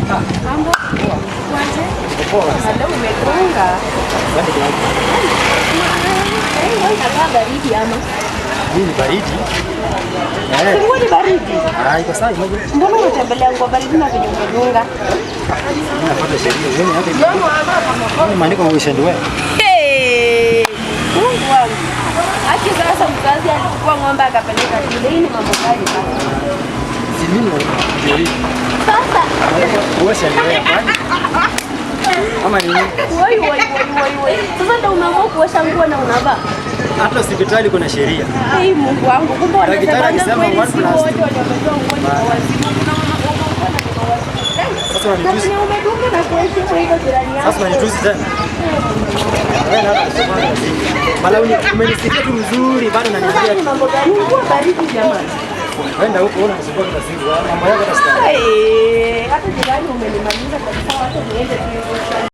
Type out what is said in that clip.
Mambo? Kwaje? Leo umegonga. Eh, wewe inakaa baridi ama? Hii ni baridi. Eh. Nguo ni baridi. Ah, iko sawa imagine. Mbona unatembelea nguo baridi na venye umegonga? Mimi nafuata sheria. Wewe hata ni maandiko wash and wear. Hey! Mungu wangu. Aki sasa mzazi alichukua ng'ombe akapeleka shule. Hii ni mambo gani sasa? Si mimi ndio hii. Sasa Wash and wear kwani? Ama ni nini? Woi, woi, woi, woi, woi. Sasa ndio umeamua kuosha nguo na unavaa. Hata hospitali kuna sheria. Hey, Mungu wangu, kumbe Daktari wanasemanga akisema kweli one si plus wote two. wenye wametoa nguo ni wawazimu. Kuna mama na ni wawazimu. Sasa Na unanitusi. venye umedunga na kuheshimu hivyo jirani yako. Sasa unanitusi tena. Wewe na Mala umenisikia tu mzuri bado Sasa unaniambia ni mambo gani? Nguo baridi jamani. Wenda huko unanisumbua kila siku. Mambo yako hata sitaki. Hey, hata jirani umenimaliza kabisa, wacha niende tu hivyo.